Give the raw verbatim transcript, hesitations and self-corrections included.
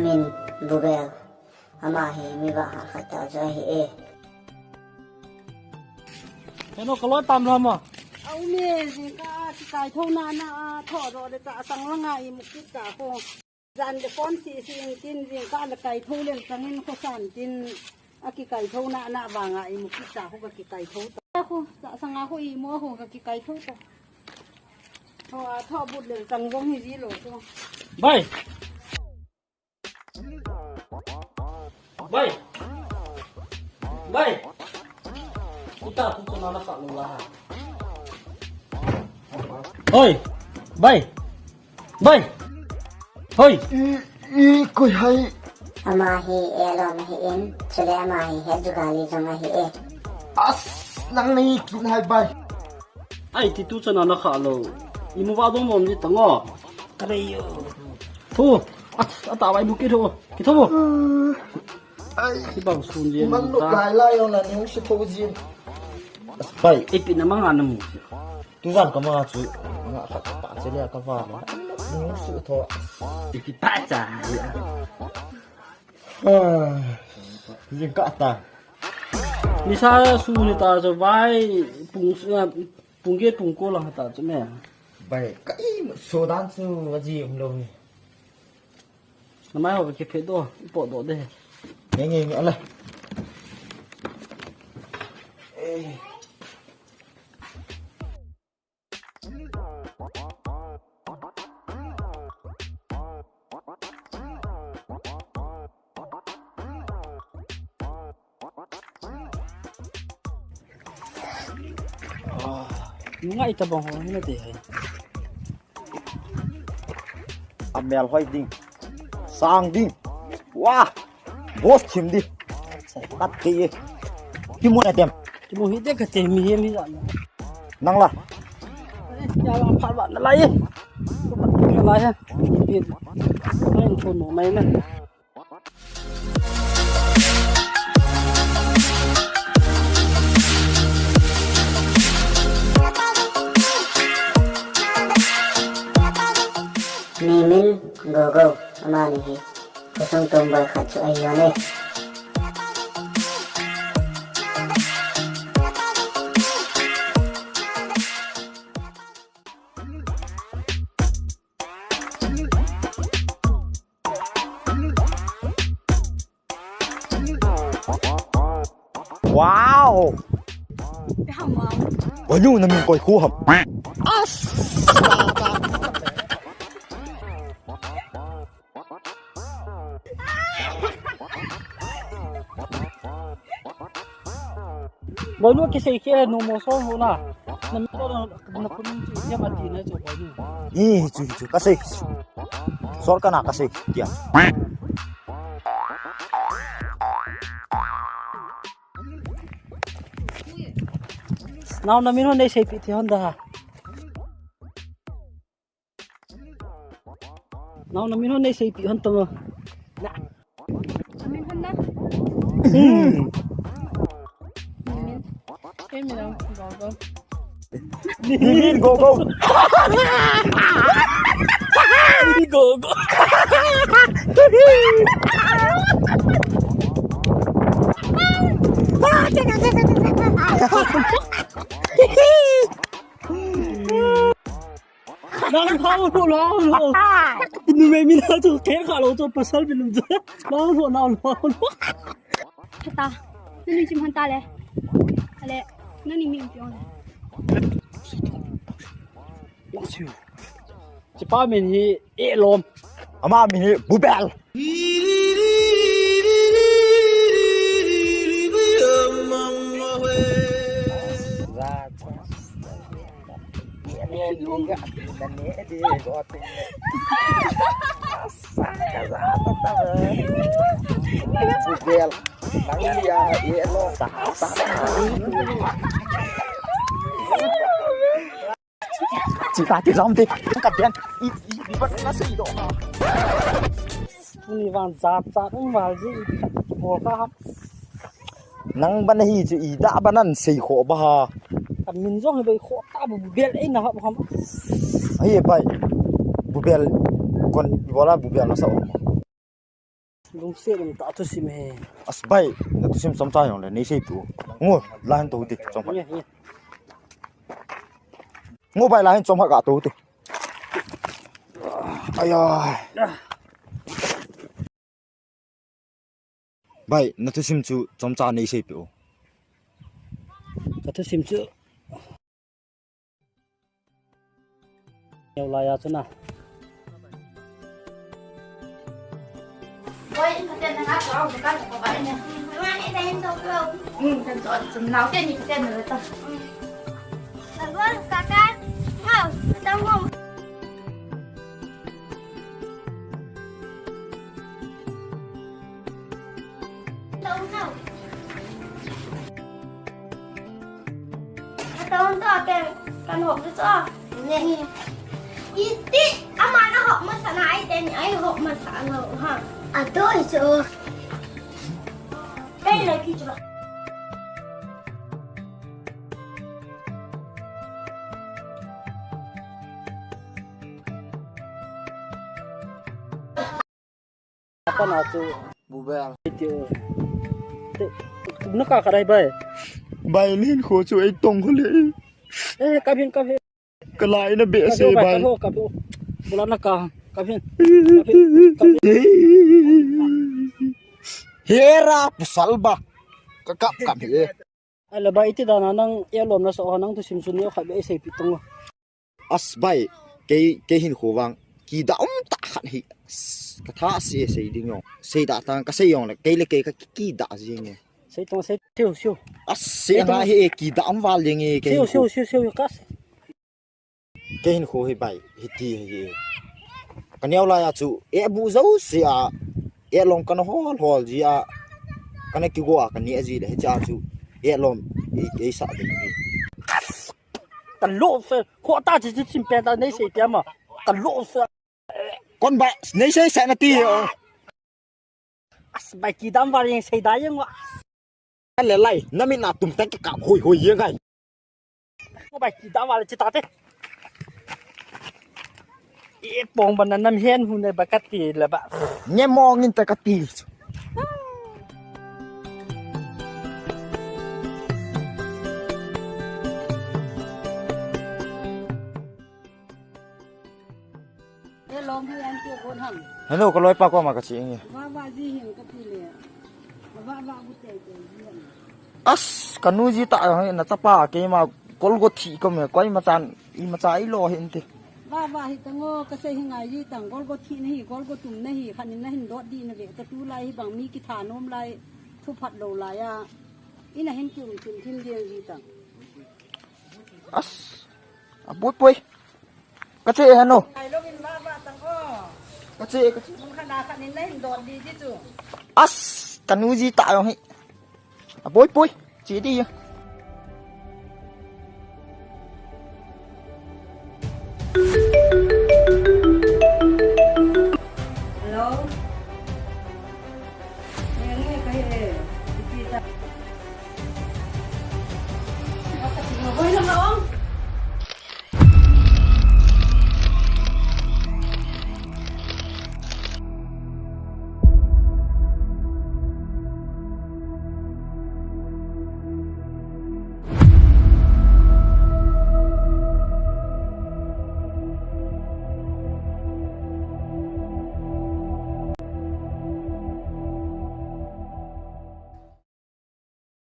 Min Bubel. Ama hi mi vahah khat tah chu ahi e. Hello, ka loi tam lou ham a? Au me, jingkah kikaithou nana a thoh doh le chahsang langa imu kit ta ko. Jan le phone sisi in tin jingkah le kaithou leng changin khosan tin a kikaithou nana vanga imu kit ta ko ka kikaithou ta. Ko, chahsang a ko imu ko ka kikaithou ta. Thoh a thoh but le chang jong hi ji lou ko. Bai! Bai! Bai! Ita tu tu nana kha lou la ha. Hoi! Bai! Bai! Hoi! I, i, koi ham? Ama hi e lom ahi in, chule ama hi he jugali jong ahi e. As, nang nei kin hai bai. Ai, ti tu chana na kha lou. Imu va dong mom di tango. Ka dei yo. Thu, at, ata bai bu ki thu. Ki thu bu. Ai. Ki bang sun di. Man lu lai lai yo na ni si thu jin. As bai. Ipi na manga na mu. Tu jan ka manga chu. Manga khat pa che le ka va. Ni su tho. Ipi pa cha. Ah. Jingkah ta. Nisa su ni ta chu vai pung, pung get pung ko lang ta chu me. Bai, ka imu so dan chu aji um lou ni. Namai ho ke phe do, po do de. Nge, nge, nge, ala. Eh. Ngai ta bang ho na te hai. Amel hoi ding. Sang ding. Wah. Boss thim di. Tat ke ye. Kimu na tem. Kimu hi de ka te mi he mi la. Nang la. Ya la pha ba na la ye. Na la ye. Ni ko no mai na. Mi min Gogo, amani hi khosung tomboy khat chu ahi e. Wow! Banu, na min koi khu ham? As! Banu, kisei khe no mo so ho na. Na mi to na, na kun chi ya ma ti na chu banu. Ni chu chu ka sei. Sor ka na ka sei. Tia. Nao na min hon nei seipi thei hon da. Nao na min hon nei seipi hon tamo. Na. Min hon na. Hmm. Min. Ke min na. Go go. Min go go. Min go go. Nang hao lo, hao lo. Numei min a chu khe kha lo chu pasal min um chu. Nang lo, nang lo, hao lo. Hata. Nani chim han ta le. Ale. Nani min pion. Lasiu. Chipa min hi Elom. Ama min hi Bubel. Bubel. Nang lia Elom. Chi ta ti lam ti. Ka den. I, i, i ban na sei do na. Tuni vang jat jat um val ji. Bol ka hap. Nang ban hi chu i da ban an sei kho ba ha. Ka min jong hi bai kho ta Bubel ei na hap ham. Ai bai. Bubel kon bola Bubel na sa. Lungset um tah thusim hi. As bai, na thusim chomcha jong le nei sei tu. Ngo, la hin tou te, chom. Nge, nge. Ngo bai, la hin chom ha ga tou te. Aya. Bai, na thusim chu chomcha nei sei pe o. Ka thusim chu. Neo lai a chu na. Oi, ka ten na ka, ka ka ka ka ne. Ma ne ten to ko. Hmm, ten to, chun nau ten ni ten na ta. Ka go ka ka. Ngau, ta ngau. Atong to ken kan hop chu cho. Iti ama na hop masa na ai ten ai hop masa na ha. Adoi cho. Kei la ki cho. Apa na chu? Bubel. Iti o. Te, na ka ka dai bai. Bai nin kho chu ei tong kho le. Eh, ka bin ka bin. Ka lai na be se bai. Ka bin, ka bin. Bula na ka. Ka bin. Ka bin. Ka bin. Hera pasal ba. Ka kap kap he. Ala bai iti dana nang e lom na so nang thusim sun yo kha be sei pi tong. As bai, kei, kei hin khu vang, kida um ta khat hi, as, ka tha se sei ding jong, sei da tang, ka sei jong le, kei le kei ka ki, kida jing e. Sei tong sei, siu, siu. As, sei nga hi e, kida um val ding e, kei siu, hin khu. Siu, siu, siu, kas. Kei hin khu hi bai, hi ti hi e. Ka neo lai a chu, e bu zo se a, e long ka na hol hol ji a, ka na ki go a, ka ni a ji le, hi cha chu, e lom, e, e sa ding hi. Ka lo fe, kho ta chi chi chim pe ta nei sei tia ma. Ka lo fe. Kon ba, nei sei sa na ti o. As bai kidam va ring sei da yang wa. Le lai, na mi na tum ta ki ka hoi hoi yang ai. Ko bai kidam va le chi ta te. E pong ba na nam hen hu ne ba ka ti le ba. Nge mong in ta ka ti. E lom hi an ti gon ham. Hello, ka loi pa ko ma ka chi nge. Va va ji hin ka ti le. Va va bu te te ji ham. As, ka nu ji ta, na chapa keima golgo thi ko me, koi ma chan, i ma cha i lo hin ti. Va va hi tango, ka sei hi ngai ji tang, golgo thi na hi, golgo tum na hi, khan in na hin dot di na ve, ta tu lai hi bang mi ki tha nom lai, thu phat lo lai a. I na hin ki um thim thim ding ji tang. As, a poi poi. Ka che hano. Ai lo in va va tang o. Ka che, ka che. Mun khan a khan in na hin dot di ji chu. As, ka nu ji ta jong hi. A poi poi. Che di.